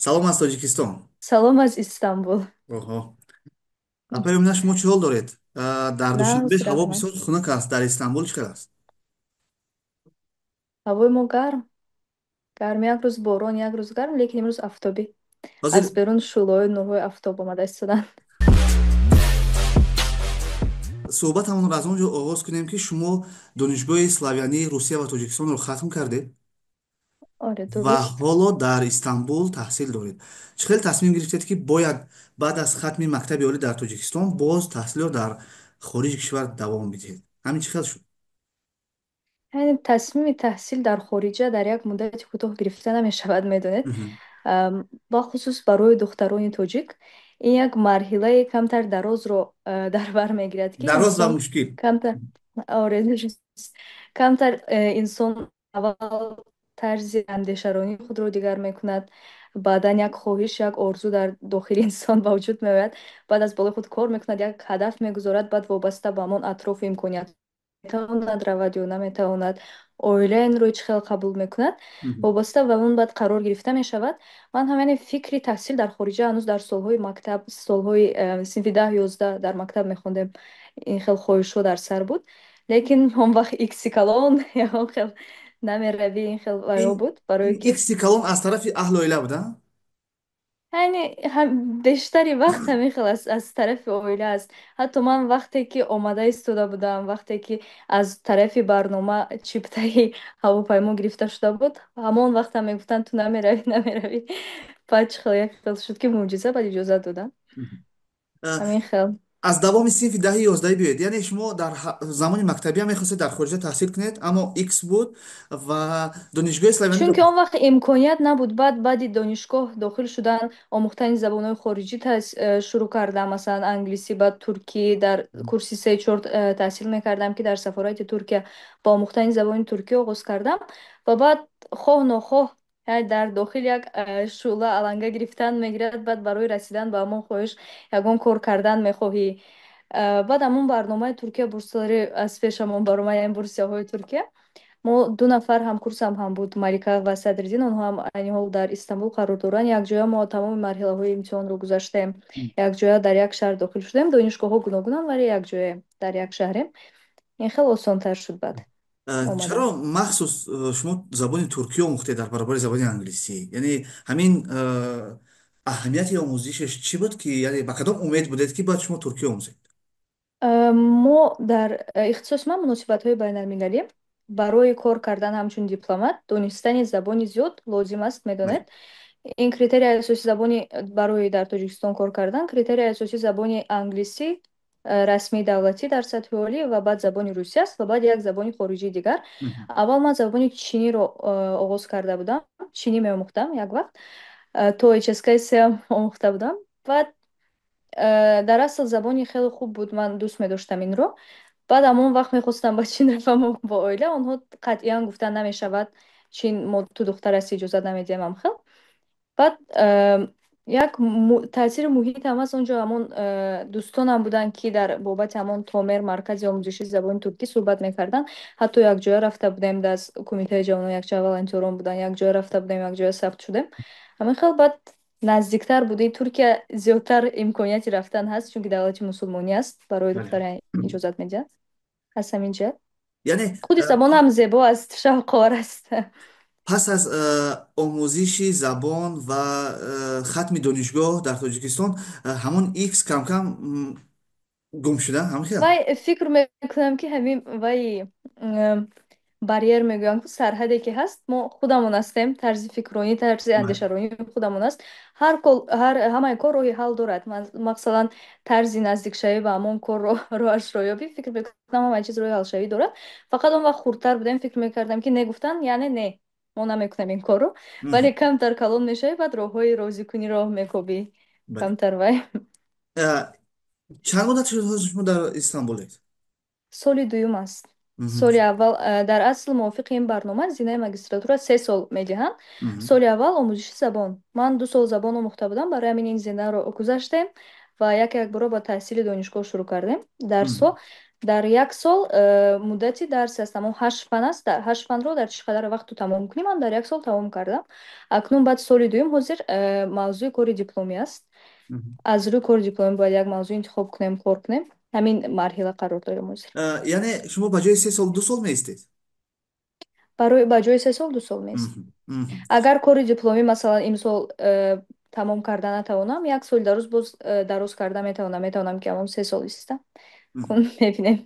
Салом аз Тоҷикистон. Салом аз Истанбул. Оҳо. Апаи Омина, шумо чӣ ҳол доред? Дар Душанбе Нағз, ҳаво раҳмат. бисёр хунук аст, дар Истанбул чӣ хел аст? Ҳавои мо гарм. Гарм, як рӯз борон, як рӯз гарм, лекин имрӯз афтобӣ. Ҳозир Аз берун шӯълаҳои нурҳои афтоб омада истоданд. Суҳбатамонро аз он ҷо оғоз кунем, ки шумо Донишгоҳи славянии Русия ва Тоҷикистонро хатм кардед Оре, ва дуруст. ҳоло дар Истанбул таҳсил доред. Чӣ хел тасмим гирифтед, ки бояд баъд аз хатми мактаби олӣ дар Тоҷикистон боз таҳсилро дар хориҷи кишвар давом бидиҳед? Ҳамин чӣ хел шуд? Яъне тасмими таҳсил дар хориҷа дар як муддати кӯтоҳ гирифта намешавад, медонед. Бахусус барои духтарони тоҷик ин як марҳилаи камтар дарозро дар бар мегирад, ки Дароз ва инсон мушкил. камтар, оре, камтар, инсон аввал тарзи андешаронии худро дигар мекунад, баъдан як хоҳиш, як орзу дар дохили инсон ба вуҷуд меояд, баъд аз болои худ кор мекунад, як ҳадаф мегузорад, баъд вобаста ба ҳамон атрофу имконият метавонад равад ё наметавонад, оила инро чӣ хел қабул мекунад, вобаста ба он баъд қарор гирифта мешавад. Ман ҳам яъне фикри таҳсил дар хориҷа ҳанӯз дар солҳои мактаб, солҳои синфи 10-11 дар мактаб мехондем, ин хел хоҳишҳо дар сар буд, лекин он вақт икси калон ягон хел намеравӣ, ин хел ваё Ин буд, барое ин ки икси калон аз тарафи аҳли оила буд, а? яъне бештари вақт ҳамин хел аз тарафи оила аст. Ҳатто ман вақте ки омада истода будам, вақте ки аз тарафи барнома чиптаи ҳавопаймо гирифта шуда буд, ҳамон вақт ҳам мегуфтанд: ту намеравӣ, намеравӣ. Баъд чӣ хел як хел шуд, ки мӯъҷиза, баъд иҷозат доданд. Ҳамин хел. Аз давоми синфи даҳи ёздаҳӣ биёед, яъне шумо дар замони мактабиам мехостед дар хориҷа таҳсил кунед, аммо икс буд ва донишгоҳи славяниро. Чунки он вақт имконият набуд. Баъд баъди донишгоҳ дохил шудан, омӯхтани забонҳои хориҷӣ шурӯъ кардам, масалан англисӣ, баъд туркӣ. Дар курси се чор таҳсил мекардам, ки дар сафорати Туркия ба омӯхтани забони туркӣ оғоз кардам. Ва баъд хоҳ нохоҳ, яъне дар дохил як шӯъла аланга гирифтан мегирад, баъд барои расидан ба ҳамон хоҳиш ягон кор кардан мехоҳӣ. Баъд ҳамон барномаи Туркия бурсалари аз пешамон баромад, яъне бурсияҳои Туркия. Мо ду нафар ҳамкурсам ҳам буд, Малика ва Садриддин, онҳо ҳам айни ҳол дар Истанбул қарор доранд. Якҷоя мо тамоми марҳилаҳои имтиҳонро гузаштем, якҷоя дар як шаҳр дохил шудем. Донишгоҳҳо гуногунанд, вале якҷояем, дар як шаҳрем. Ин хеле осонтар шуд баъд омадан. Чаро махсус шумо забони туркӣ омӯхтед дар баробари забони англисӣ? Яъне ҳамин аҳамияти омӯзишаш чӣ буд, ки яъне ба кадом умед будед, ки бояд шумо туркӣ омӯзед? Мо дар ихтисоси ман муносибатҳои байналмилалӣ, барои кор кардан ҳамчун дипломат донистани забони зиёд лозим аст, Бале. медонед. Ин критерияи асосии забони барои дар Тоҷикистон кор кардан, критерияи асосии забони англисӣ, расмии давлатӣ дар сатҳи олӣ, ва баъд забони русӣ аст, ва баъд як забони хориҷии дигар. Аввал ман забони чиниро оғоз карда будам, чинӣ меомӯхтам як вақт, то HSK се омӯхта будам. Баъд дар асл забони хеле хуб буд, ман дӯст медоштам инро. Баъд ҳамон вақт мехостам ба Чин рафам бо оила, онҳо қатъиян гуфтан намешавад Чин, мо ту духтар ҳасти, иҷозат намедиҳем ҳам хел. Баъд як таъсири муҳит ҳам аст онҷо, ҳамон дӯстонам буданд, ки дар бобати ҳамон Томер, маркази омӯзиши забони туркӣ суҳбат мекарданд. Ҳатто якҷоя рафта будем, дар кумитаи ҷавонон якчанд волонтёрон буданд, якҷоя рафта будем, якҷоя сабт шудем. Ҳамин хел баъд наздиктар буди Туркия, зиёдтар имконияти рафтан ҳаст, чунки давлати мусулмонӣ аст, барои Бале. духтарон иҷозат медиҳад. Аз ҳамин ҷиҳат Яъне худи забон ҳам зебо аст, шавқовар аст. пас аз омӯзиши забон ва хатми донишгоҳ дар Тоҷикистон, ҳамон икс кам-кам гум шуда, ҳамин хел? Вай фикр мекунам, ки ҳамин вай барьер мегӯянд, ку сарҳаде ки ҳаст, мо худамон ҳастем, тарзи фикрронӣ, тарзи Бале. андешаронии худамон аст. Ҳар кол, ҳар ҳамаи кор роҳи ҳал дорад. Масалан, тарзи наздикшавӣ ба ҳамон кор, роҳашро ёбӣ, фикр мекунам ҳамаи чиз роҳи ҳалшавӣ дорад. Фақат он вақт хурдтар будем, фикр мекардам, ки не гуфтан яъне не, мо намекунем ин корро, вале Мгм. камтар калон мешавӣ, баъд роҳҳои розикуниро мекобӣ Бале. камтар вай. Э, Чанд муддат шуд ҳозир шумо дар Истанбулед? Соли дуюм аст. Мгм. Соли аввал дар асл мувофиқи ин барнома зинаи магистратура 3 сол медиҳанд. Мгм. Соли аввал омӯзиши забон. Ман 2 сол забон омӯхта будам, барои ҳамин ин зинаро гузаштем ва яке якбора ба таҳсили донишгоҳ шурӯъ кардем. Дарсҳо Мгм. Дар як сол муддати дарс аст, ҳамон ҳашт фан аст, ҳашт фанро дар чӣ қадар вақту тамом кунӣ, ман дар як сол тамом кардам. Акнун баъд соли дуюм ҳозир мавзӯи кори дипломӣ аст. Аз рӯи кори дипломӣ бояд як мавзӯ интихоб кунем, кор кунем. Ҳамин марҳила қарор дорем ҳозир. Яъне шумо ба ҷои 3 сол 2 сол меистед? Барои ба ҷои 3 сол 2 сол меистем. Мгм. Мгм. Агар кори дипломӣ, масалан, имсол тамом карда натавонам, як соли дароз боз дароз карда метавонам, метавонам ки ҳамон 3 сол истам. Мгм. Кун мебинем.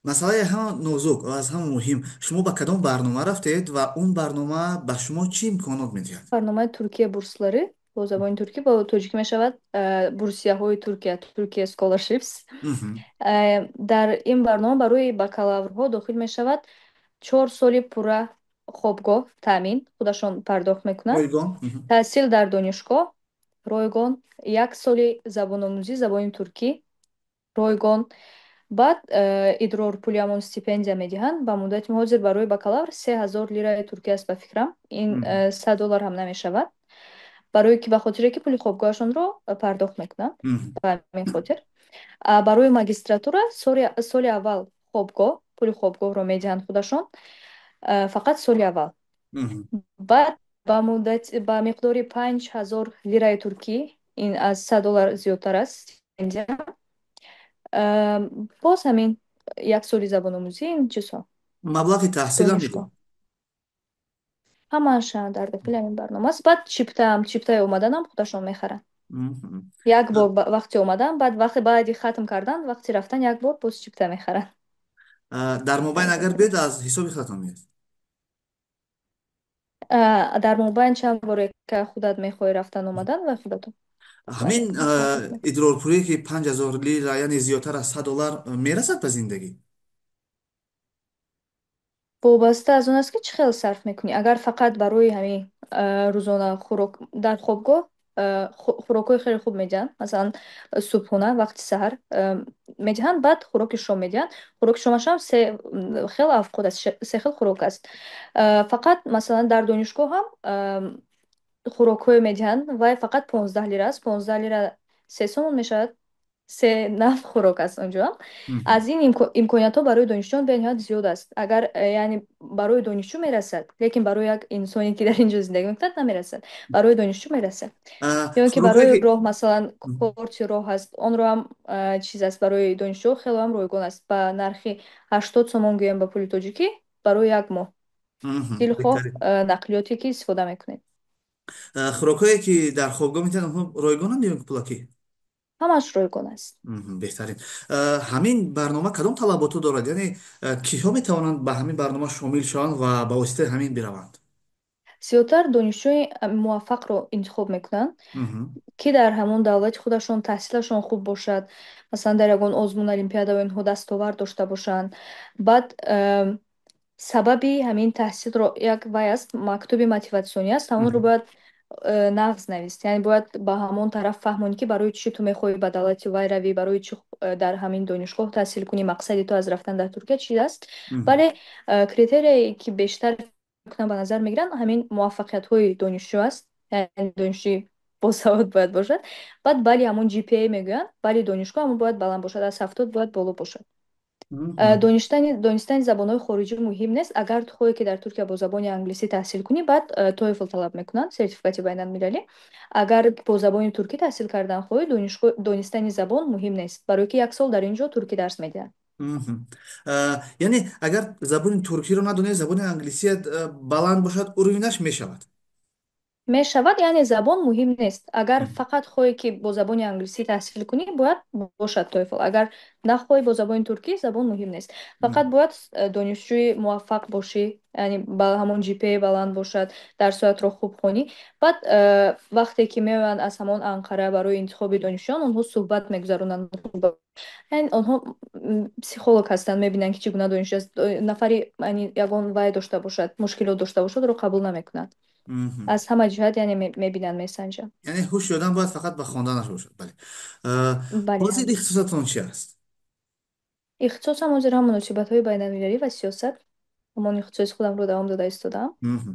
Масъалаи ҳама нозук ва аз ҳама муҳим: шумо ба кадом барнома рафтед ва он барнома ба шумо чӣ имконот медиҳад? Барномаи Туркия бурслары, бо забони туркӣ, бо тоҷикӣ мешавад бурсияҳои Туркия, Туркия Scholarships. Мгм. Дар ин барнома барои бакалаврҳо дохил мешавад 4 соли пурра хобгоҳ таъмин, худашон пардохт мекунанд, Ройгон. Мгм. таҳсил дар донишгоҳ ройгон, як соли забономӯзӣ забони туркӣ ройгон, баъд идрорпули, ҳамон стипендия медиҳанд ба муддати ҳозир барои бакалавр 3000 лираи туркӣ аст, ба фикрам, ин Мгм. 100 доллар ҳам намешавад, барои ки ба хотире ки пули хобгоҳашонро пардохт мекунанд. Мгм. Ба ҳамин хотир барои магистратура соли аввал хобгоҳ, пули хобгоҳро медиҳанд худашон, фақат соли аввал. Мгм. Баъд ба муддат ба миқдори 5000 лираи туркӣ, ин аз 100 доллар зиёдтар аст, стипендия. Боз ҳамин як соли забономӯзӣ, ин чизҳо. Маблағи таҳсилам Донишгоҳ медиҳад? ҳамааш дар дохили ҳамин барнома аст. Баъд чиптаам, чиптаи омаданам худашон мехаранд. Мгм. Як бор вақти омадан, баъд вақти баъди хатм кардан, вақти рафтан як бор боз чипта мехаранд. Дар мобайн 1000 агар лира. биёд, аз ҳисоби худатон меояд? Дар мобайн чанд боре ка худат мехоҳӣ рафтан омадан ва худатон вай Ҳамин мекунед, пардохт мекунед. идрорпулие ки 5000 лира, яъне зиёдтар аз 100 доллар, мерасад ба зиндагӣ? Вобаста аз он аст, ки чӣ хел сарф мекунӣ. Агар фақат барои ҳамин рӯзона хӯрок дар хобгоҳ, хӯрокҳои хеле хуб медиҳанд. Масалан, субҳона вақти саҳар медиҳанд, баъд хӯроки шом медиҳанд. Хӯроки шомашам се хел авқот аст, се хел хӯрок аст. Фақат масалан дар донишгоҳ ҳам хӯрокҳое медиҳанд, вай фақат 15 лира аст. 15 лира 3 сомон мешавад. Се навъ хӯрок аст онҷо. Мгм. Аз ин имкониятҳо барои донишҷӯён бениҳоят зиёд аст. Агар яъне барои донишҷӯ мерасад, лекин барои як инсоне ки дар ин ҷо зиндагӣ мекунад, намерасад. Барои донишҷӯ мерасад. Ё ин ки Хӯрокҳое барои ки роҳ, масалан, корти роҳ ҳаст, онро ҳам чиз аст, барои донишҷӯ хеле ҳам ройгон аст. Ба нархи 80 сомон гӯям ба пули тоҷикӣ барои як моҳ. Мгм. Дилхоҳ Беҳтарин. нақлиёте ки истифода мекунед. Хӯрокҳое ки дар хобгоҳ медиҳанд, онҳо ройгонанд ё пулакӣ? Ҳамааш ройгон аст. Мгм. Беҳтарин. Ҳамин барнома кадом талаботҳо дорад, яъне киҳо метавонанд ба ҳамин барнома шомил шаванд ва ба воситаи ҳамин бираванд? Зиёдтар донишҷӯи муваффақро интихоб мекунанд, Мгм. ки дар ҳамон давлати худашон таҳсилашон хуб бошад, масалан, дар ягон озмун, олимпиада ва инҳо дастовард дошта бошанд. Баъд сабаби ҳамин таҳсилро як вай аст, мактуби мотиватсионӣ аст, ҳамонро Мгм. бояд нағз навист, яъне бояд ба ҳамон тараф фаҳмонӣ, ки барои чӣ ту мехоҳӣ ба давлати вай равӣ, барои чӣ дар ҳамин донишгоҳ таҳсил кунӣ, мақсади ту аз рафтан дар Туркия чи аст. Мгм. Вале критерияе ки бештар ба назар мегиранд, ҳамин муваффақиятҳои донишҷӯ аст, яъне донишҷӯи босавод бояд бошад. Баъд бали ҳамон GPA мегӯянд, бали донишгоҳ ҳамон бояд баланд бошад, аз 70 бояд боло бошад. Мгм. Донистани забонҳои хориҷӣ муҳим нест. Агар ту хоҳӣ, ки дар Туркия бо забони англисӣ таҳсил кунӣ, баъд TOEFL талаб мекунанд, сертификати байналмилалӣ. Агар бо забони туркӣ таҳсил кардан хоҳӣ, донистани забон муҳим нест, барои ки як сол дар ин ҷо туркӣ дарс медиҳанд. Мгм. Яъне агар забони туркиро надонед, забони англисият баланд бошад, уровенаш мешавад? Мешавад, яъне забон муҳим нест. Агар Мгм. фақат хоҳӣ, ки бо забони англисӣ таҳсил кунӣ, бояд бошад TOEFL. Агар нахоҳӣ бо забони туркӣ, забон муҳим нест. Фақат Мгм. бояд донишҷӯи муваффақ бошӣ, яъне ба ҳамон GPA баланд бошад, дарсҳоятро хуб хонӣ. Баъд вақте ки меоянд аз ҳамон Анқара барои интихоби донишҷӯён, онҳо суҳбат мегузаронанд. Яъне онҳо психолог ҳастанд, мебинанд, ки чӣ гуна донишҷӯ аст. Нафари яъне ягон вай дошта бошад, мушкилот дошта бошад, ро қабул намекунанд. Мгм. Аз ҳама ҷиҳат яъне мебинанд, месанҷанд. Яъне ҳуши одам бояд фақат ба хонданаш бошад, бале. Бале, Ҳозир ҳамин. ихтисосатон чи аст? Ихтисосам ҳозир ҳам муносибатҳои байналмилалӣ ва сиёсат. Ҳамон ихтисоси худамро давом дода истодаам. Мгм.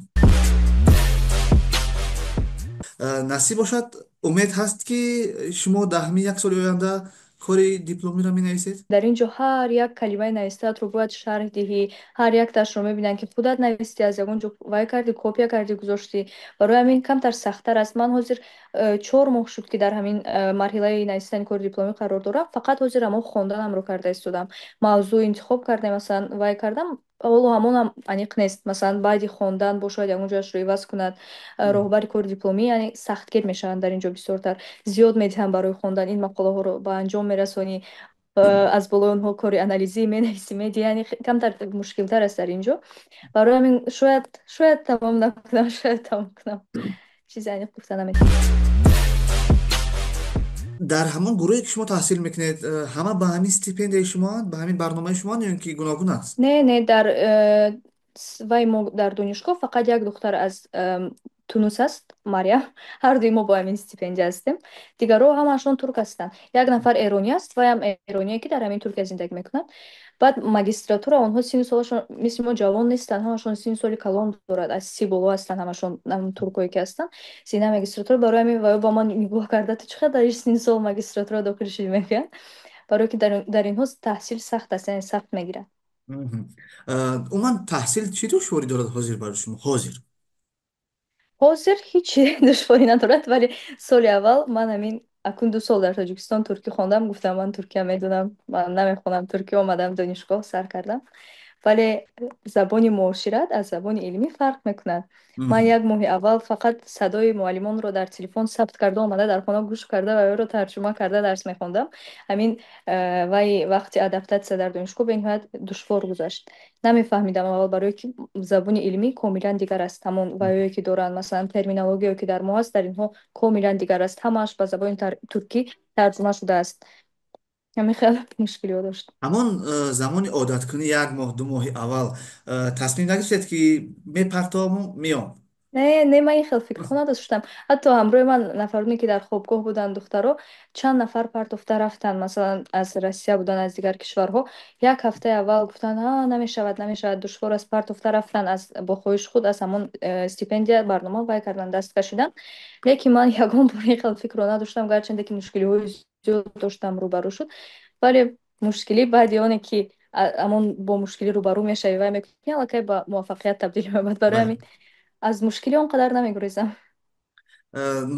Насиб бошад, умед ҳаст, ки шумо дар ҳамин як соли оянда Кори дипломиро менависед? Дар ин ҷо ҳар як калимаи навистаатро бояд шарҳ диҳӣ, ҳар якташро мебинанд, ки худат навистӣ, аз ягон ҷо вай кардӣ, копия кардӣ, гузоштӣ. Барои ҳамин камтар сахттар аст. Ман ҳозир 4 моҳ шуд, ки дар ҳамин марҳилаи навистани кори дипломӣ қарор дорам. Фақат ҳозир ҳамон хонданамро карда истодам. Мавзӯъ интихоб кардем, масалан, вай кардам, ҳоло ҳамонам аниқ нест. Масалан, баъди хондан бо шояд ягон ҷояшро иваз кунад. Роҳбари кори дипломӣ, яъне сахтгир мешаванд дар ин ҷо, бисёртар зиёд медиҳанд барои хондан. Ин мақолаҳоро ба анҷом мерасонӣ, аз болои онҳо кори анализӣ менависӣ, медиҳӣ, яъне камтар мушкилтар аст дар ин ҷо. Барои ҳамин шояд тамом накунам, шояд тамом кунам, чизе аниқ гуфта наметавонам. Дар ҳамон гурӯҳе ки шумо таҳсил мекунед, ҳама ба ҳамин стипендияи шумоанд, ба ҳамин барномаи шумоанд ё ин ки гуногун аст? Не, не, дар вай мо дар донишгоҳ фақат як духтар аз Тунус аст, Марьям. Ҳардуи мо бо ҳамин стипендия ҳастем. Дигарҳо ҳамаашон турк ҳастанд. Як нафар эронӣ аст, вайам эроние, ки дар ҳамин Туркия зиндагӣ мекунад. Баъд магистратура, онҳо синну солашон мисли мо ҷавон нестанд, ҳамашон синну соли калон дорад, аз 30 боло ҳастанд ҳамашон, туркое ки ҳастанд. Сина магистратура, барои ҳамин ваё ба ман нигоҳ карда, ту чӣ қадар синну сол магистратура дохил шудӣ мегӯянд. Барои ки дар инҳо таҳсил сахт аст, яъне сахт мегиранд. Умуман таҳсил чӣ душворӣ дорад ҳозир барои шумо? Ҳозир. Ҳозир ҳеҷ душворӣ надорад, вале соли аввал ман ҳамин акун 2 сол дар Тоҷикистон туркӣ хондам, гуфтам ман туркия медонам, ман намехонам туркӣ, омадам донишгоҳ сар кардам. Вале забони муошират аз забони илмӣ фарқ мекунад. Ман як моҳи аввал фақат садои муаллимонро дар телефон сабт карда омада, дар хона гӯш карда ва ӯро тарҷума карда дарс мехондам. Ҳамин вай вақти адаптатсия дар донишгоҳ бениҳоят душвор гузашт. Намефаҳмидам аввал, барое ки забони илмӣ комилан дигар аст. Ҳамон ваёе ки доранд, масалан, терминологияе ки дар мо аст, дар инҳо комилан дигар аст. Ҳамааш ба забони туркӣ тарҷума шудааст. Ҳамин хеле мушкилиҳо дошт. Ҳамон замони одаткунӣ як моҳ, ду моҳи аввал тасмим нагирифтед ки мепартоваму меом? Не, не, ман ин хел фикрҳо надоштам. Ҳатто ҳамроҳи ман нафароне ки дар хобгоҳ буданд, духтаро, чанд нафар партофта рафтанд, масалан, аз Россия буданд, аз дигар кишварҳо. Як ҳафтаи аввал гуфтанд, а намешавад, намешавад, душвор аст, партофта рафтанд, аз бо хоҳиши худ аз ҳамон стипендия барнома вай кардан, даст кашидан. Лекин ман ягон бор ин хел фикрро надоштам, гарчанде ки мушкилиҳои зиёд доштам, рӯбарӯ шуд. Вале мушкилӣ баъди оне ки ҳамон бо мушкилӣ рӯбарӯ мешавӣ, вай мекунӣ, аллакай ба муваффақият табдил меёбад. Барои Бале. ҳамин аз мушкилӣ он қадар намегурезам.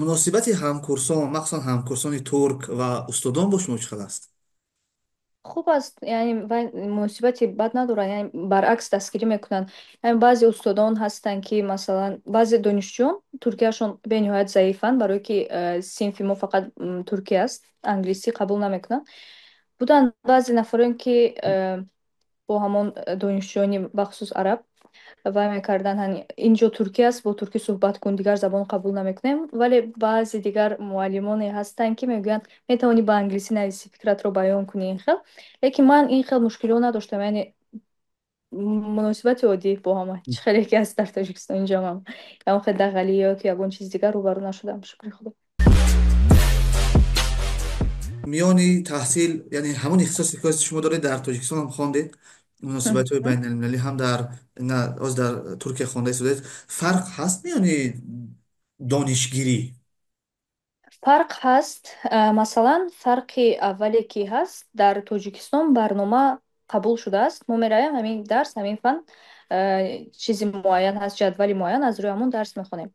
Муносибати ҳамкурсон, махсусан ҳамкурсони турк ва устодон бо шумо чӣ хел аст? Хуб аст, яъне вай муносибати бад надоранд, яъне баръакс дастгирӣ мекунанд. Яъне баъзе устодон ҳастанд, ки масалан баъзе донишҷӯён туркияшон бениҳоят заифанд, барое ки синфи мо фақат туркия аст, англисӣ қабул намекунанд. Буданд баъзе нафарон, ки бо ҳамон донишҷӯёни бахусус араб вай мекарданд, инҷо туркия аст, бо туркӣ суҳбат кун, дигар забон қабул намекунем. Вале баъзе дигар муаллимоне ҳастанд, ки мегӯянд метавонӣ ба англисӣ нависӣ, фикратро баён кунӣ, ин хел. Лекин ман ин хел мушкилиҳо надоштам, яъне муносибати оддӣ бо ҳама чӣ хеле ки аст дар Тоҷикистон, инҷо ҳам ягон хел дағалӣ ё ки ягон чизи дигар рӯбарӯ нашудам, шукри Худо. Миёни таҳсил, яъне ҳамон ихтисосе ки шумо доред дар Тоҷикистон ҳам хондед, муносибатҳои байналмилалӣ ҳам дар на оз дар Туркия хонда истодед, фарқ ҳаст миёни донишгирӣ? Фарқ ҳаст. Масалан, фарқи аввале ки ҳаст, дар Тоҷикистон барнома қабул шудааст. Мо меравем ҳамин дарс, ҳамин фан, чизи муайян ҳаст, ҷадвали муайян, аз рӯи ҳамон дарс мехонем.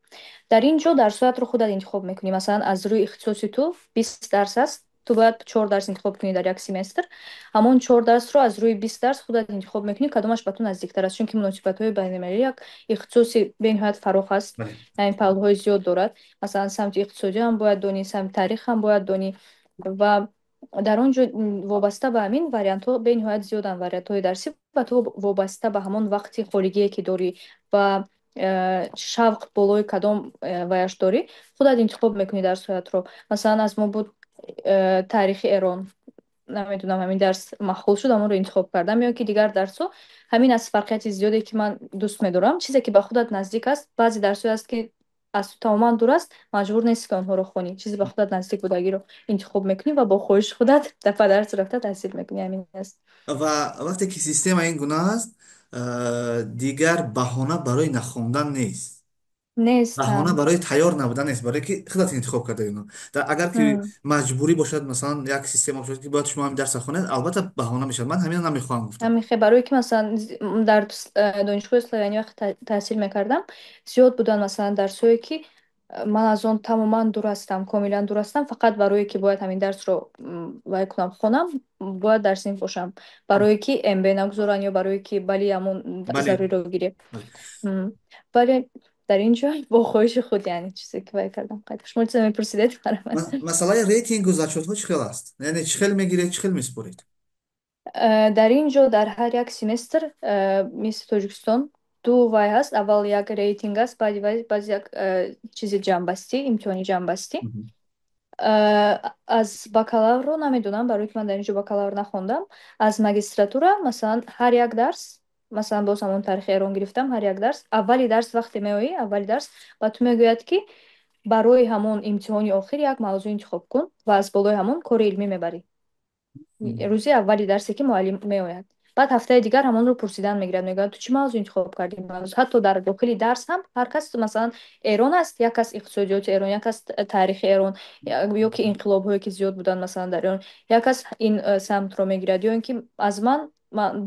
Дар ин ҷо дарсҳоятро худат интихоб мекунӣ. Масалан, аз рӯи ихтисоси ту 20 дарс аст, ту бояд чор дарс интихоб кунӣ дар як семестр. Ҳамон чор дарсро аз рӯи 20 дарс худат интихоб мекунӣ, кадомаш ба ту наздиктар аст. Чунки муносибатҳои байналмилалӣ як ихтисоси бениҳоят фарох аст, яъне паҳлӯҳои зиёд дорад. Масалан, самти иқтисодӣ ҳам бояд донӣ, самти таърих ҳам бояд донӣ ва дар он ҷо вобаста ба ҳамин вариантҳо бениҳоят зиёданд, вариантҳои дарсӣ, ва ту вобаста ба ҳамон вақти холигие ки дорӣ ва шавқ болои кадом ваяш дорӣ, худат интихоб мекунӣ дарсҳоятро. Масалан, аз мо буд таърихи Эрон, намедонам, ҳамин дарс маъқул шуд, ҳамонро интихоб кардам, ё ки дигар дарсҳо. Ҳамин аз фарқияти зиёде ки ман дӯст медорам, чизе ки ба худат наздик аст. Баъзе дарсҳое аст, ки аз ту тамоман дур аст, маҷбур нестӣ, ки онҳоро хонӣ. Чизе ба худат наздик будагиро интихоб мекунӣ ва бо хоҳиши худат ба дарс рафта таҳсил мекунӣ. Ҳамин аст. Ва вақте ки система ин гуна аст, дигар баҳона барои нахондан нест. Баҳона Нестам. барои тайёр набудан нест, барои ки худат интихоб карда ино. Агар ки маҷбурӣ бошад, масалан, як система бошад, ки бояд шумо ҳамин дарсро хонед, албатта баҳона мешавад. Ман ҳаминро намехоҳам гуфтам. Ҳамин хел, барое ки масалан дар донишгоҳи Славянӣ вақте таҳсил мекардам, зиёд буданд масалан дарсҳое ки ман аз он тамоман дур ҳастам, комилан дур ҳастам, фақат барое ки бояд ҳамин дарсро вай кунам, хонам, бояд дар синф бошам, барое ки МБ нагузоранд ё барое ки бали ҳамон Бале, заруриро гирем. бале. М, Вале дар ин ҷо бо хоҳиши худ, яъне чизе ки вай кардам. Қайд, шумо чизе мепурсидед, марҳамат. Масъалаи рейтингу зачётҳо чӣ хел аст? Яъне чӣ хел мегиред, чӣ хел месупоред? Дар ин ҷо дар ҳар як семестр, мисли Тоҷикистон, ду вай ҳаст. Аввал як рейтинг аст, баъди вай баъз як чизи ҷамъбастӣ, имтиҳони ҷамъбастӣ. Мгм. Аз бакалаврро намедонам, барои ки ман дар ин ҷо бакалавр нахондам. Аз магистратура масалан ҳар як дарс, масалан боз ҳамон таърихи Эрон гирифтам, ҳар як дарс, аввали дарс вақте меоӣ, аввали дарс ба ту мегӯяд, ки барои ҳамон имтиҳони охир як мавзӯъ интихоб кун ва аз болои ҳамон кори илмӣ мебарӣ. Мгм. Рӯзи аввали дарсе ки муаллим меояд, баъд ҳафтаи дигар ҳамонро пурсидан мегирад, мегӯяд: ту чӣ мавзӯъ интихоб кардӣ? Мавзӯъ ҳатто дар дохили дарс ҳам ҳар кас, масалан, Эрон аст, як кас иқтисодиёти Эрон, як кас таърихи Эрон, ё ки инқилобҳое ки зиёд буданд масалан дар Эрон, як кас ин самтро мегирад, ё ин ки аз ман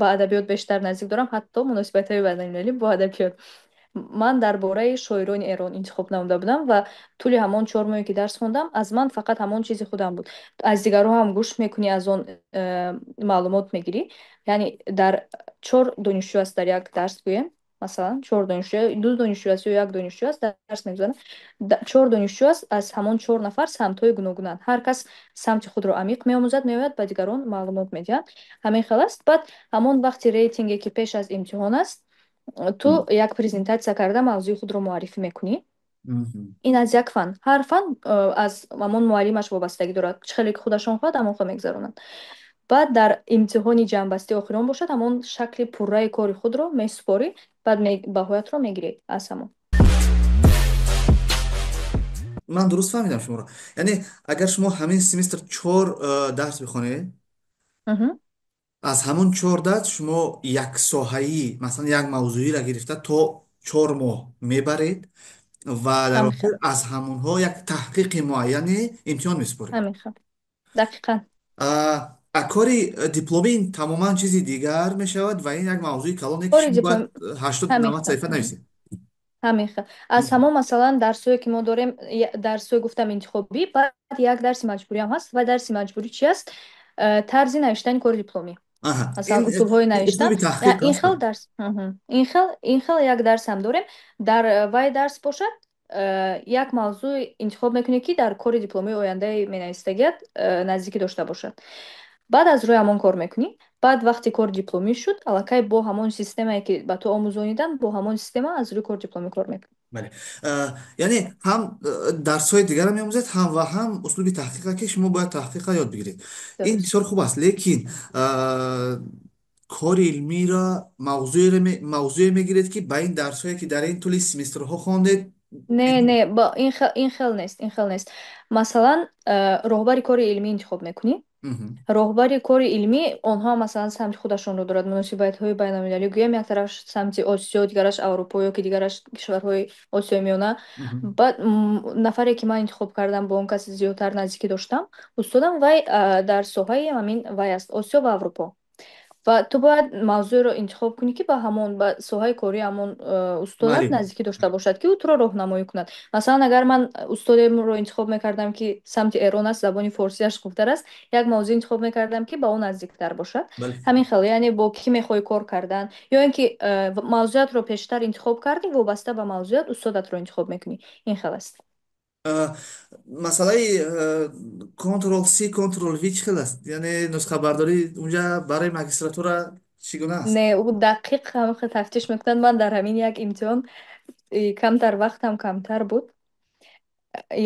ба адабиёт бештар наздик дорам, ҳатто муносибатҳои байналмилалӣ бо адабиёт. Ман дар бораи шоирони Эрон интихоб намуда будам ва тӯли ҳамон 4 моҳе ки дарс хондам, аз ман фақат ҳамон чизи худам буд. Аз дигарҳо ҳам гӯш мекунӣ, аз он маълумот мегирӣ. Яъне дар чор донишҷӯ аст дар як дарс, гӯем, масалан чор донишҷӯ, ду донишҷӯ аст ё як донишҷӯ аст, дарс мегузаранд, чор донишҷӯ аст, аз ҳамон чор нафар самтҳои гуногунанд, ҳар кас самти худро амиқ меомӯзад, меояд ба дигарон маълумот медиҳад. Ҳамин хел аст. Баъд ҳамон вақти рейтинге ки пеш аз имтиҳон аст, ту як презентатсия карда мавзӯи худро муаррифӣ мекунӣ. Мгм. Ин аз як фан, ҳар фан аз ҳамон муаллимаш вобастагӣ дорад, чӣ хеле ки худашон хоҳад, ҳамон хел мегузаронанд. Баъд дар имтиҳони ҷамъбастии охирон бошад, ҳамон шакли пурраи кори худро месупорӣ, баъд баҳоятро мегирӣ аз ҳамон. Ман дуруст фаҳмидам шуморо? Яъне агар шумо ҳамин семестр чор дарс бихонед, Мгм. аз ҳамон чор дарс шумо як соҳаӣ, масалан як мавзӯиро гирифта то 4 моҳ мебаред ва дар Ҳамин охир хел, аз ҳамонҳо як таҳқиқи муайяне имтиҳон месупоред. ҳамин хел, дақиқан. А кори дипломӣ ин тамоман чизи дигар мешавад ва ин як мавзӯи калоне, ки Кори шумо бояд диплом, 80 ҳамин 90 хел. саҳифа нависед. Ҳамин хел. Аз ҳамон масалан дарсҳое ки мо дорем, дарсҳои гуфтам интихобӣ, баъд як дарси маҷбурӣ ҳам ҳаст. Ва дарси маҷбурӣ чи аст? Тарзи навиштани кори дипломӣ. Аҳа, ин Масалан, усулҳои ин навиштан. услуби таҳқиқ Ин аст. хел дарс, ин хел як дарс ҳам дорем. Дар вай дарс бошад, як мавзӯъ интихоб мекунӣ, ки дар кори дипломии ояндаи менависагият наздикӣ дошта бошад. Баъд аз рӯи ҳамон кор мекунӣ. Баъд вақти кори дипломӣ шуд, аллакай бо ҳамон системае ки ба ту омӯзониданд, бо ҳамон система аз рӯи кори дипломӣ кор мекунӣ. Бале. Яъне ҳам дарсҳои дигарро меомӯзед, ҳам ва ҳам услуби таҳқиқа, ки шумо бояд таҳқиқа ёд бигиред. Ин Дуруст. бисёр хуб аст, лекин кори илмиро мавзӯе мегиред, ки ба ин дарсҳое ки дар ин тӯли семестрҳо хондед. Не, не, ба ин хел нест, ин хел нест. Масалан, роҳбари кори илмӣ интихоб мекунӣ. Мгм. Роҳбари кори илмӣ, онҳо масалан самти худашонро дорад, муносибатҳои байналмилалӣ, гӯям, як тараф самти Осиё, дигараш Аврупо ё ки дигараш кишварҳои Осиёи Миёна. Мгм. Баъд нафаре ки ман интихоб кардам, бо он кас зиёдтар наздикӣ доштам, устодам вай дар соҳаи ҳамин вай аст, Осиё ва Аврупо. Ва ту бояд мавзӯеро интихоб кунӣ, ки ба ҳамон, ба соҳаи кории ҳамон устодат Бале. наздикӣ дошта бошад, ки ӯ туро роҳнамоӣ кунад. Масалан, агар ман устодемро интихоб мекардам, ки самти Эрон аст, забони форсиаш хубтар аст, як мавзӯъ интихоб мекардам, ки ба ӯ наздиктар бошад. Бале. Ҳамин хел, яъне бо кӣ мехоҳӣ кор кардан, ё ин ки мавзӯатро пештар интихоб кардӣ, вобаста ба мавзӯат устодатро интихоб мекунӣ. Ин хел аст. Масъалаи Ctrl C, Ctrl V чӣ хел аст? Яъне нусхабардорӣ унҷа барои магистратура чӣ гуна аст? Не, ӯ дақиқ ҳамин хел тафтиш мекунад. Ман дар ҳамин як имтиҳон камтар вақтам камтар буд.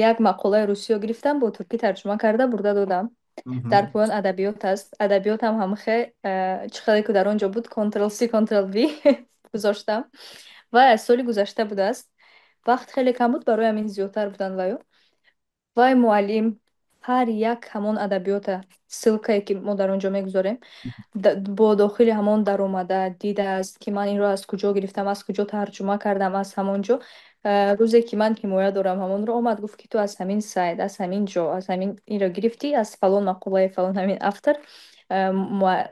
Як мақолаи русиё гирифтам, бо туркӣ тарҷума карда бурда додам. Дар Мгм. поён адабиёт аст. Адабиёт ҳам ҳамхе чӣ хеле ки дар он ҷо буд, Ctrl C Ctrl V гузоштам. Ва аз соли гузашта будааст. Вақт хеле кам буд, барои ҳамин зиёдтар буданд ваю. Вай муаллим ҳар як ҳамон адабиёта, ссылкае ки мо дар он ҷо мегузорем, бо дохили ҳамон даромада дидааст, ки ман инро аз куҷо гирифтам, аз куҷо тарҷума кардам, аз ҳамон ҷо. Рӯзе ки ман ҳимоя дорам, ҳамонро омад гуфт, ки ту аз ҳамин сайт, аз ҳамин ҷо, аз ҳамин инро гирифтӣ, аз фалон мақолаи фалон ҳамин автор,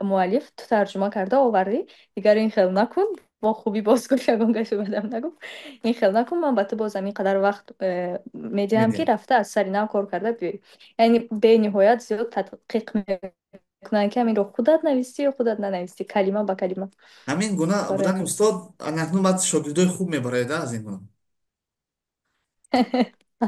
муаллиф, ту тарҷума карда овардӣ, дигар ин хел накун. Бо хубӣ боз гуфт, ягон гапи бадам нагуфт. Ин хел накун, ман ба ту боз ҳамин қадар вақт медиҳам, ки Медиҳам. рафта аз сари нав кор карда биёӣ. Яъне бениҳоят зиёд тадқиқ мекунанд, ки ҳаминро худат навистӣ ё худат нанавистӣ, калима ба калима. Ҳамин гуна Барои будани ҳамин. устод анакнун баъд шогирдои хуб мебарояд аз ин гуна.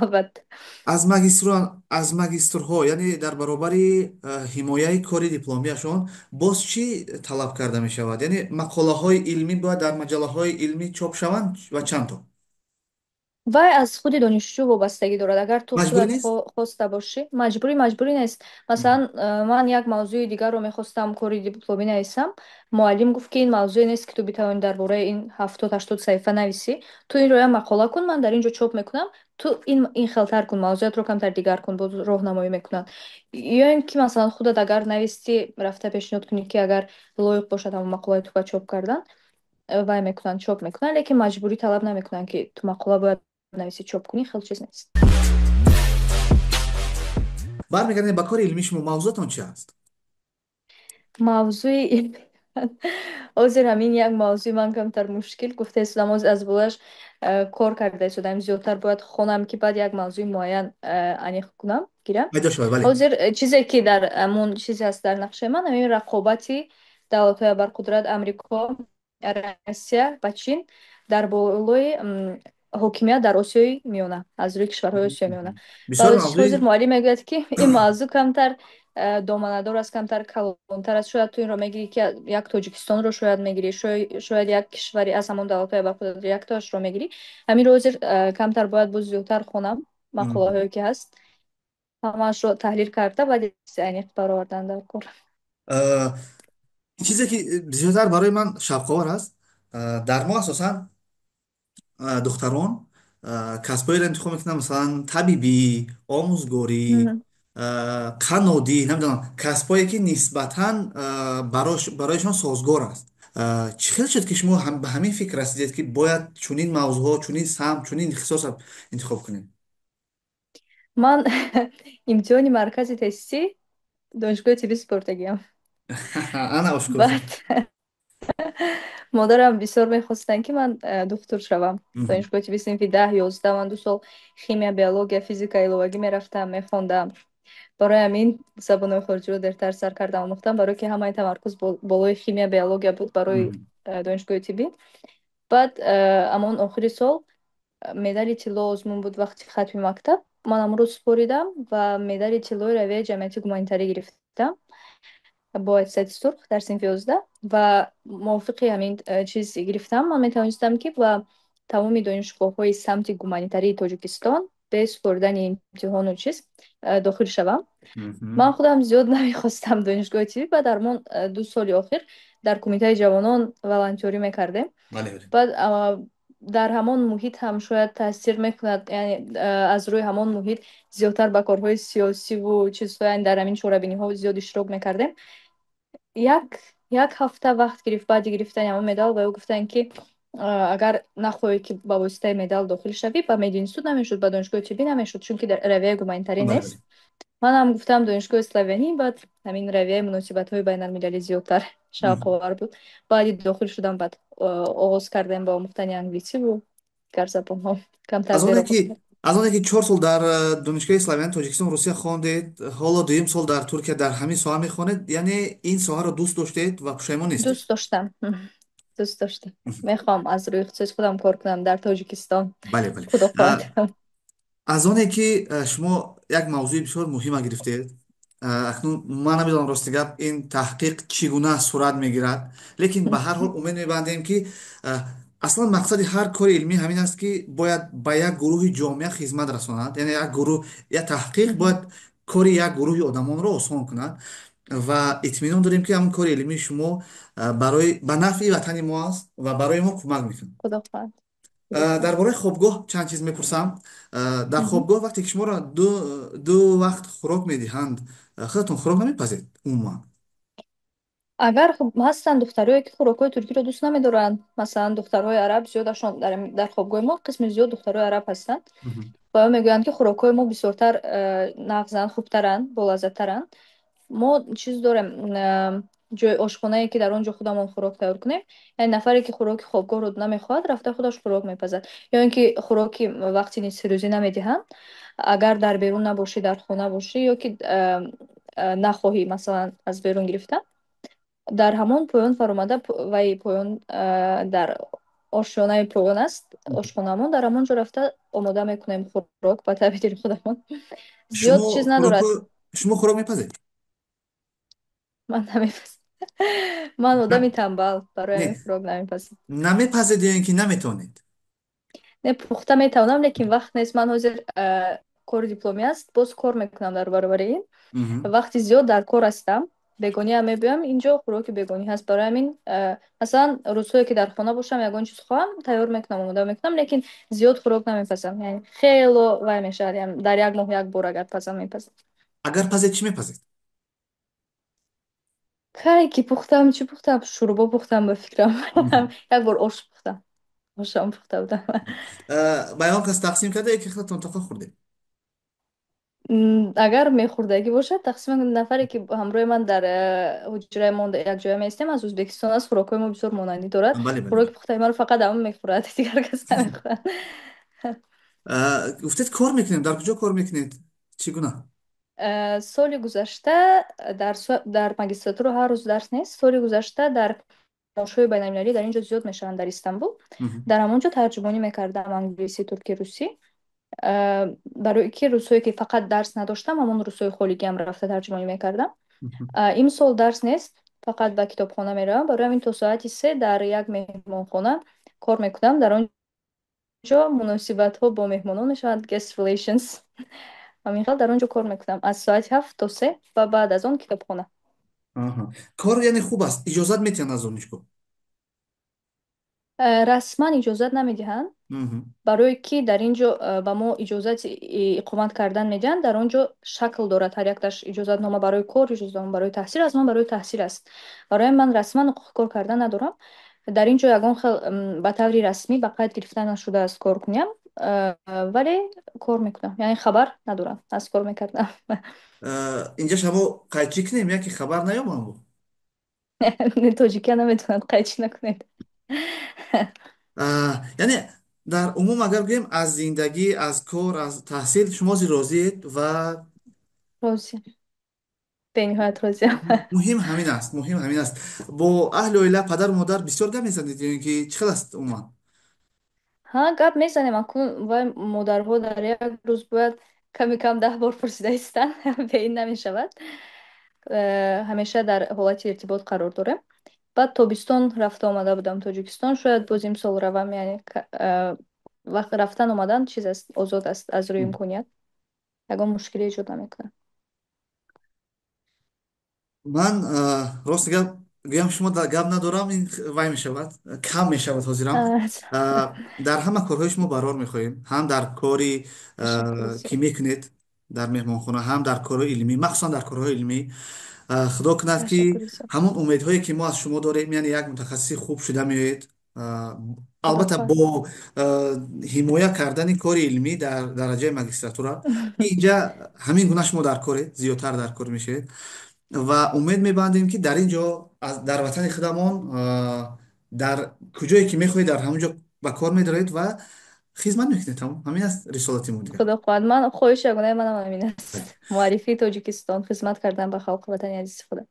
Албатта. Аз магистрон, аз магистрҳо, яъне дар баробари ҳимояи кори дипломияшон боз чӣ талаб карда мешавад? Яъне мақолаҳои илмӣ бояд дар маҷаллаҳои илмӣ чоп шаванд ва чанд то? Вай аз худи донишҷӯ вобастагӣ дорад. Агар ту Маҷбурӣ худат нест? хоста бошӣ, маҷбурӣ нест. Масалан, ман як мавзӯи дигарро мехостам кори дипломӣ нависам. Муаллим гуфт, ки ин мавзӯе нест, ки ту битавонӣ дар бораи ин 70-80 саҳифа нависӣ. Ту инро як мақола кун, ман дар ин ҷо чоп мекунам. Ту ин хелтар кун, мавзӯятро камтар дигар кун, боз роҳнамоӣ мекунанд. Ё ин ки масалан худат агар навистӣ, рафта пешниҳод кунӣ, ки агар лоиқ бошад ҳамон мақолаи ту ба чоп кардан, вай мекунанд, чоп мекунанд, лекин маҷбурӣ талаб намекунанд, ки ту мақола бояд нависӣ, чоп кунӣ, хел чиз нест. Бармегардем ба кори илмии шумо, мавзӯатон чи аст? Мавзӯи илми ҳозир ҳамин як мавзӯи ман камтар мушкил гуфта истодам, ҳозир аз болояш кор карда истодам, зиёдтар бояд хонам, ки баъд як мавзӯи муайян аниқ кунам, гирам. Пайдо шавад, бале. Ҳозир чизе ки дар ҳамон чизе аст дар нақшаи ман, ҳамин рақобати давлатҳои абарқудрат Амрико, Россия ва Чин дар болои ҳокимият дар Осиёи Миёна, аз рӯи кишварҳои Осиёи Миёна. Ва Бисёр мавзӯи ҳозир муаллим мегӯяд, ки ин мавзӯъ камтар доманадор аст, камтар калонтар аст. Шояд ту инро мегирӣ, ки як Тоҷикистонро шояд мегирӣ, шояд як кишвари аз ҳамон давлатҳои абарқудрат яктоашро мегирӣ. Ҳаминро ҳозир камтар бояд боз зиёдтар хонам, мақолаҳое ки ҳаст ҳамаашро таҳлил карда, баъд аниқ баровардан дар кор. Э, чизе ки бисёртар барои ман шавқовар аст, дар мо асосан духтарон касбҳоеро интихоб мекунанд, масалан табибӣ, омӯзгорӣ, қаннодӣ, намедонам, касбҳое ки нисбатан барояшон созгор аст. Чӣ хел шуд, ки шумо ба ҳамин фикр расидед, ки бояд чунин мавзӯъҳо, чунин самт, чунин ихтисос интихоб кунем? Ман имтиҳони маркази тестӣ донишгоҳи тиббӣ супордагиам. Ана ошкор шуд. Баъд модарам бисёр мехостанд, ки ман духтур шавам. Донишгоҳи тиббӣ синфи 10, 11 ман 2 сол химия, биология, физика иловагӣ мерафтам, мехондам. Барои ҳамин забонҳои хориҷиро дертар сар кардам омӯхтам, барое ки ҳамаи тамаркуз болои химия, биология буд барои донишгоҳи тиббӣ. Баъд амон охири сол медали тилло озмун буд вақти хатми мактаб. Ман амрӯз супоридам ва медали тиллои равияи ҷамъияти гуманитарӣ гирифтам бо аттестати сурх дар синфи 11, ва мувофиқи ҳамин чиз гирифтам, ман метавонистам, ки ба тамоми донишгоҳҳои самти гуманитарии Тоҷикистон бе супоридани имтиҳону чиз дохил шавам. Ман худам зиёд намехостам донишгоҳи тиббӣ. Баъд дар 2 соли охир дар кумитаи ҷавонон волонтёрӣ мекардем. Бале, бале. Баъд дар ҳамон муҳит ҳам шояд таъсир мекунад, яъне аз рӯи ҳамон муҳит зиёдтар ба корҳои сиёсиву чизҳо, яъне дар ҳамин чорабиниҳо зиёд иштирок мекардем. Як ҳафта вақт гирифт баъди гирифтани ҳамон медал, ва ӯ гуфтанд, ки агар нахоҳӣ, ки ба воситаи медал дохил шавӣ, ба мединститут намешуд, ба донишгоҳи тиббӣ намешуд, чунки дар равияи гуманитарӣ Бале, нест. бале. Манам гуфтам донишгоҳи славянӣ, баъд ҳамин равияи муносибатҳои байналмилалӣ зиёдтар шавқовар буд. Баъди дохил шудам, баъд оғоз кардем ба омӯхтани англисиву дигар забонҳо, камтар Аз дер оне оғоз ки кардем. аз оне ки 4 сол дар донишгоҳи славяни Тоҷикистон, Русия хондед, ҳоло дуюм сол дар Туркия дар ҳамин соҳа мехонед, яъне ин соҳаро дӯст доштед ва пушаймон нестед? Дӯст доштам, дӯст доштам, мехоҳам аз рӯи ихтисоси худам кор кунам дар Тоҷикистон. Бале, бале. Худо хоҳад. Аз оне ки шумо як мавзӯи бисёр муҳима гирифтед, акнун ман намедонам, рости гап, ин таҳқиқ чӣ гуна сурат мегирад, лекин ба ҳар ҳол умед мебандем, ки аслан мақсади ҳар кори илмӣ ҳамин аст, ки бояд ба як гурӯҳи ҷомеа хизмат расонад, яъне як гурӯҳ, як таҳқиқ бояд кори як гурӯҳи одамонро осон кунад ва итминон дорем, ки ҳамин кори илмии шумо барои ба нафъи ватани мо аст ва барои мо кӯмак мекунад. Худо хоҳад, худо хоҳад. Дар бораи хобгоҳ чанд чиз мепурсам. Дар хобгоҳ вақте ки шуморо ду вақт хӯрок медиҳанд, худатон хӯрок намепазед умуман? Агар ҳастанд духтарое, ки хӯрокҳои туркиро дӯст намедоранд, масалан, духтарҳои араб зиёдашон дар хобгоҳи мо қисми зиёд духтарҳои араб ҳастанд ва мегӯянд, ки хӯрокҳои мо бисёртар нағзанд, хубтаранд, болаззаттаранд. Мо чиз дорем, ҷои ошхонае, ки дар он ҷо худамон хӯрок тайёр кунем. Яъне нафаре, ки хӯроки хобгоҳро намехоҳад, рафта худаш хӯрок мепазад. Ё ин ки хӯроки вақти нисфирӯзӣ намедиҳанд. Агар дар берун набошӣ, дар хона бошӣ, ё ки нахоҳӣ, масалан, аз берун гирифтан, дар ҳамон поён фаромада, вай поён дар ошёнаи поён аст ошхонамон, дар ҳамон ҷо рафта омода мекунем хӯрок ба таъби дили худамон. Зиёд Шумо чиз надорад. хӯрокҳо, шумо хӯрок мепазед? Ман намепазам. Ман На, одами тамбал, барои не, ҳамин хӯрок намепазам. намепазед ё ин ки наметавонед? Не, пухта метавонам, лекин вақт нест. Ман ҳозир кори дипломӣ аст, боз кор мекунам дар баробари ин. Вақти зиёд дар кор ҳастам. Бегониам мебиём, инҷо хӯроки бегонӣ ҳаст. Барои ҳамин масалан, рӯзҳое ки дар хона бошам, ягон чиз хоҳам, тайёр мекунам, омода мекунам, лекин зиёд хӯрок намепазам. Яъне хело вай мешавад, яъне дар як моҳ як бор агар пазам, мепазам. Агар пазед, чӣ мепазед? Кай ки пухтам, чӣ пухтам? Шӯрбо пухтам, ба фикрам. Як бор ош пухтам. Ошам пухта будам. Ба ягон кас тақсим карда ё ки худатон тоқа хӯрдед? Агар мехӯрдагӣ бошад, тақсим. Нафаре ки ҳамроҳи ман дар ҳуҷраи мо якҷоя меистем, аз Ӯзбекистон аст, хӯрокҳои мо бисёр монандӣ дорад. Бале, бале, Хӯроки бале. пухтаи маро фақат ҳамон мехӯрад, дигар кас намехӯрад. Гуфтед кор мекунем, дар куҷо кор мекунед, чӣ гуна? Соли гузашта дар магистратура ҳар рӯз дарс нест. Соли гузашта дар ошҳои байналмилалӣ дар ин ҷо зиёд мешаванд, дар Истанбул. Дар ҳамон ҷо тарҷумонӣ мекардам англисӣ, туркӣ, русӣ. Барои ки рӯзҳое ки фақат дарс надоштам, ҳамон рӯзҳои холигиам рафта тарҷумонӣ мекардам. Имсол дарс нест, фақат ба китобхона меравам. Барои ҳамин то соати 3 дар як меҳмонхона кор мекунам. Дар он ҷо муносибатҳо бо меҳмонон мешаванд, guest relations. Ҳамин хел дар он ҷо кор мекунам аз соати 7 то 3 ва баъд аз он китобхона. Аҳа. Кор яъне хуб аст, иҷозат метиҳанд аз донишгоҳ? Расман иҷозат намедиҳанд, барое ки дар ин ҷо ба мо иҷозати иқомат кардан медиҳанд, дар он ҷо шакл дорад ҳар якташ: иҷозатнома барои кор, иҷозатнома барои таҳсил. Аз ман барои таҳсил аст. Барои ман расман ҳуқуқи кор кардан надорам. Дар ин ҷо ягон хел ба таври расмӣ ба қайд гирифта нашудааст кор куням, вале кор мекунам, яъне хабар надорам аз кор мекардам. Инҷа шамо қайчӣ кунем, яке хабар наёбам бу. Тоҷикия наметавонад, қайчӣ накунед. Яъне дар умум агар гӯем, аз зиндагӣ, аз кор, аз таҳсил шумо розиед ва Розиям, бениҳоят розиям. муҳим ҳамин аст, муҳим ҳамин аст. Бо аҳли оила, падару модар бисёр гап мезанед ё ин ки чӣ хел аст умуман? Ҳа, гап мезанем. Акун вай модарҳо дар як рӯз бояд ками кам 10 бор пурсида истанд, бе ин намешавад. Ҳамеша дар ҳолати иртибот қарор дорем. Баъд тобистон рафта омада будам Тоҷикистон, шояд боз имсол равам. Яъне вақт рафтан омадан чиз аст, озод аст, аз рӯи имконият ягон мушкиле эҷод намекунад. Ман рост гап гӯям, шумо дар гап надорам, ин вай мешавад, кам мешавад ҳозирам. Дар ҳама корҳои шумо барор мехоҳем, ҳам дар кори Ташаккури ки зиёд. мекунед дар меҳмонхона, ҳам дар корҳои илмӣ, махсусан дар корҳои илмӣ. Худо кунад, ки Ташаккури зиёд. ҳамон умедҳое ки мо аз шумо дорем, яъне як мутахассиси хуб шуда меоед, Худо албатта хоҳад. бо ҳимоя кардани кори илмӣ дар дараҷаи магистратура, инҷа ҳамин гуна шумо дар коред, зиёдтар дар кор мешавед ва умед мебандем, ки дар ин ҷо, дар ватани худамон, дар куҷое ки мехоҳед, дар ҳамон ҷо ба кор медоред ва хизмат мекунед. Тамом, ҳамин аст рисолати мо дигар. Худо хоҳад, ман хоҳиши ягонаи манам ҳамин аст: муаррифии Тоҷикистон, хизмат кардан ба халқи ватани азизи худам.